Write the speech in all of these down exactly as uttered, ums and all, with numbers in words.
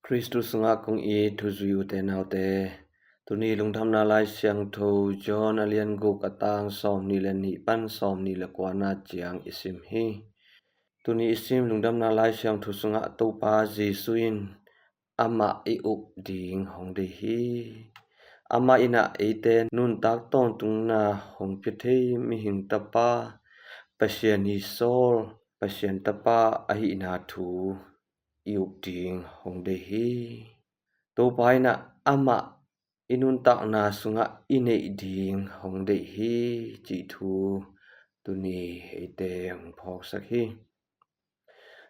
Khristu sungah kong it thuzui ute naute, tuni lungdamna Lai Siangtho John a lian guk, a tang sawmnih le nih pan sawmnih le kuana ciang i sim hi. Tuni i sim lungdamna Lai Siangtho sungah Topa Jesu in amah i up ding hong deih hi. Amah in ah eite nuntak tawntungna hong pia thei mihing tapa, Pasian i sawl, Pasian tapa ahihna thu i up ding hong deih hi. Topa in ah amah i nuntakna sungah i neih ding hong deih hi, cih thu tuni eite hong phawksak hi.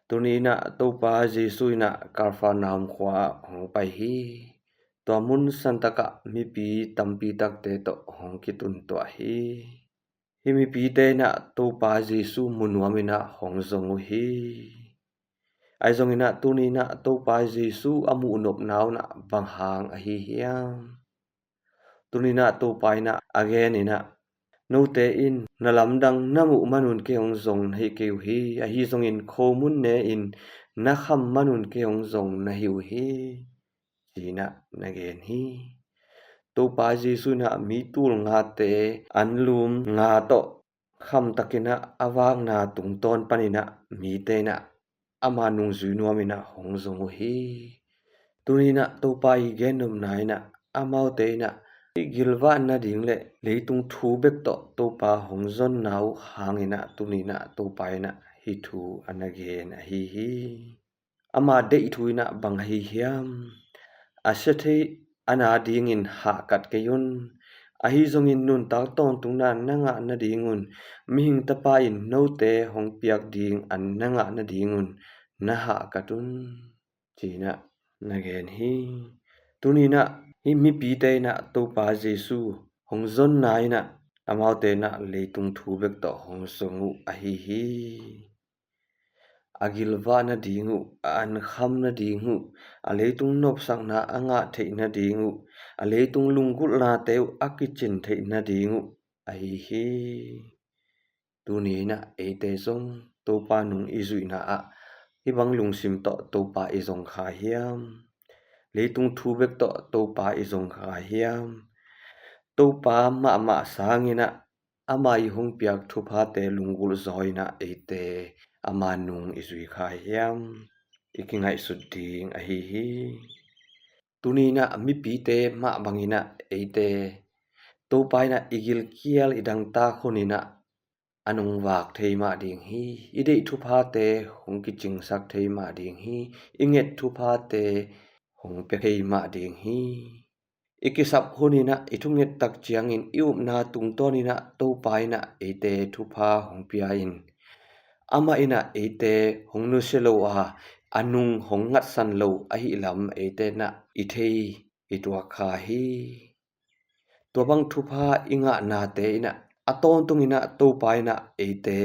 Tuni in ah Topa Jesu in ah Kapernaum khua ah hong pai hi. Tua mun santakah mipi tampi takte tawh hong kituntuah hi. Hih mipite in ah Topa Jesu mu nuam in ah hong zong uh hi. Ahi zongin ah tuni in ah Topa Jesu a muh nopna un ah bang hang ahi hiam? Tuni in ah Topa in ah a gen in ah, note in na lamdang na muh manun kei hong zong na hi kei uh hi. Ahi zongin khomun ne in na kham manun kei hong zong na hi uh hi, ci-in ah na gen hi. Topa Jesu in ah mi tul ngate anlum nga tawh khamtakin ah a vakna tungtawn panin ah mite in ah ama nungzui nuam in ah hong zong uh hi. Tuni in ah Topa i gen nopna in ah amaute in ah i gilvah nading le leitung thu bek tawh Topa hong zonna uh hangin ah tuni in ah Topa in ah hih thu a na gen ahi hi. Ama deih thu in ah bang ahi hiam? A sia thei a na dingin hahkat kei un. Ahi zongin nuntak tawntungna na ngah nadingun mihing tapa in note hong piak ding an na ngah nadingun na hahkat un, ci-in ah na gen hi. Tuni in ah hih mipite in ah Topa Jesu hong zonna in ah amaute in ah leitung thu bek tawh hong zong uh ahi hi. A gilvah nading uh, a ankham nading uh, a leitung nopsakna a ngah theih nading uh, a leitung lunggulhnate uh a kicin theih nading uh ahi hi. Tuni in ah eite zong Topa nung i zuihna ah hih bang lungsim tawh Topa i zong kha hiam? Leitung thu bek tawh Topa i zong kha hiam? Topa mahmah sangin ah ama i hong piak thuphate lunggulh zaw in ah eite ama nung i zui kha hiam? I kingaihsut ding ahi hi. Tuni in ah mipite mah bangin ah eite Topa in ah i gilkial i dangtak hun in ah a nungvak thei mah ding hi. I deih thuphate hong kicingsak thei mah ding hi. I nget thuphate hong pia thei mah ding hi. I kisap hun in ah i thunget tak ciangin i upna tungtawn in ah Topa in ah eite thupha hong pia in, amah in ah eite hong nusia lo a, a nung hong ngatsan lo ahih lam eite in ah i thei i tuak kha hi. Tua bang thupha i ngahnate in ah a tawntung in ah Topa in ah eite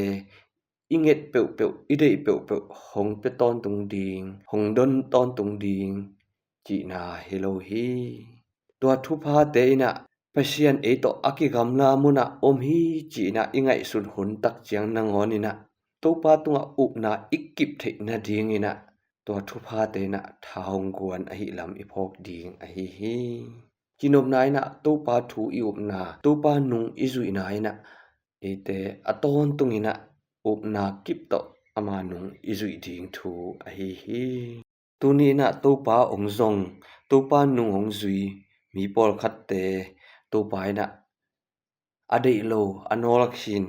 i nget peuhpeuh, i deih peuhpeuh hong pia tawntung ding, hong don tawntung ding cihna hi lo hi. Tua thuphate in ah Pasian ei tawh a kigamla munah om hi ci-in ah i ngaihsut hun tak ciang nangawn in ah Topa tungah upna i kip theih nadingin ah tua thuphate in ah tha hong guan ahih lam i phawk ding ahi hi. Cinopna in ah Topa thu i upna, Topa nung i zuihna in ah eite a tawntung in ah upna kip tawh ama nung i zuih ding thu ahi hi. Tuni in ah Topa hong zong, Topa nung hong zui mi pawlkhatte Topa in ah a deih lo, a nawlkhin,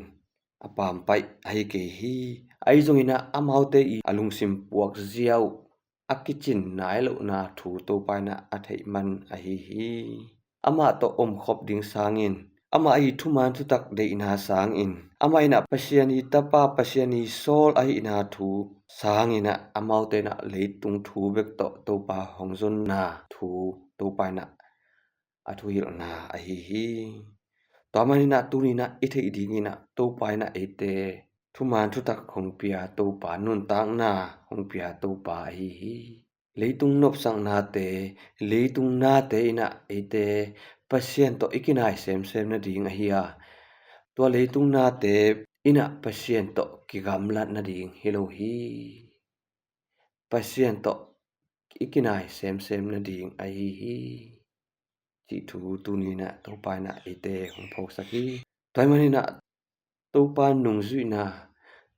a pampaih ahi kei hi. Ahi zongin ah amaute i a lungsim puakzia uh a kicin nai lohna thu Topa in ah a theih man ahi hi. Amah tawh omkhop ding sangin, amah i thuman thutak deihna sangin, amah in ah Pasian i tapa, Pasian i sawl ahihna thu sangin ah amaute in ah leitung thu bek tawh Topa hong zonna thu Topa in ah a thuhilhna ahi hi. Tua man in ah tuni in ah i theih dingin ah Topa in ah eite thuman thutak hong pia Topa, nuntakna hong pia Topa ahi hi. Leitung nopsaknate, leitung nate in ah eite Pasian tawh i kinai semsem nading ahi a, tua leitung nate in ah Pasian tawh kigamlat nading hi lo hi. Pasian tawh i kinai semsem nading ahi hi, cih thu tuni-in ah Topa in ah eite hong phawksak hi. Tua ahih manin ah Topa nungzuihna,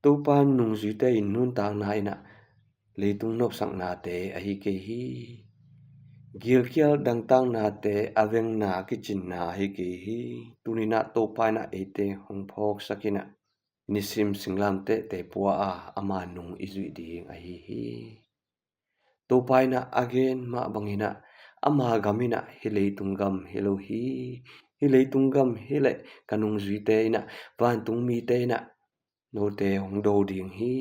Topa nungzuite in nuntakna in ah leitung nopsaknate ahi kei hi. Gilkial dangtaknate a vengna kicinna ahi kei hi. Tuni-in ah Topa in ah eite hong phawksak in ah nisim singlamteh te pua a ama nung i zuih ding ahi hi. Topa in ah a gen mah bangin ah ama gam in ah hih leitung gam hi lo hi. Hih leitung gam hi leh ka nungzuite in ah, vantung mite in ah note hong do ding hi,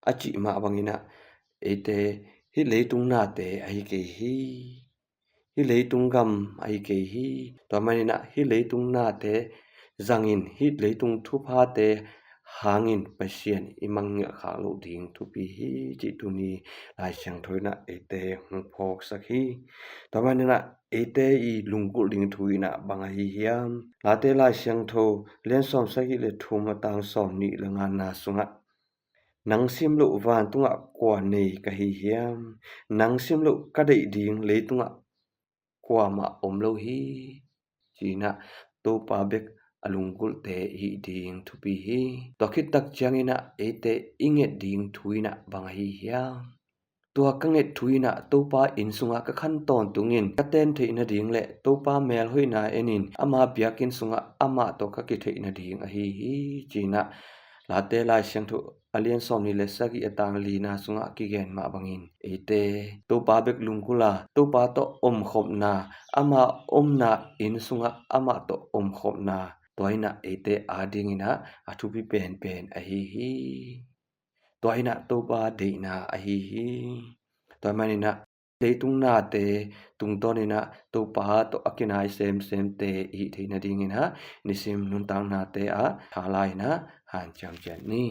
a cih mah bangin ah eite hih leitung nate ahi kei hi. Hih leitung gam ahi kei hi. Tua ahih manin ah hih leitung nate zangin hih leitung thuphate hangin Pasian i mangngilh khak loh ding thupi hi, cih tuni Lai Siangtho in ah eite hong phawksak hi. Tua ahih manin ah eite i lunggulh ding thu in ah bang ahi hiam? Late Lai Siangtho lian sawm sagih le thum, a tang sawm nih le ngana sungah, "Nang sim loh vantungah kua nei ka hi hiam? Nang sim loh ka deih ding leitungah kuamah om lo hi," ci-in ah Topa bek a lunggulhte i hih ding thupi hi. Tua khit tak ciangin ah eite i nget ding thu in ah bang ahi hiam? Tua ka nget thu in ah Topa inn sungah ka khan tawntungin ka ten theih nading le Topa melhoihna enin ama biakinn sungah amah tawh ka kitheih nading ahi hi, ci-in ah Late Lai Siangtho a lian sawm nih le sagih, a tang lina sungah kigen mah bangin eite Topa bek lunggulh a, Topa tawh omkhopna, ama omna inn sungah amah tawh omkhopna, tua in ah eite adingin ah a thupi penpen ahi hi. Tua in ah Topa deihna ahi hi. Tua ahih manin ah leitung nate tungtawnin ah Topa tawh a kinai semsemte i hih theih nadingin ah nisim nuntaknate ah tha la-in ah hanciam ciat ni.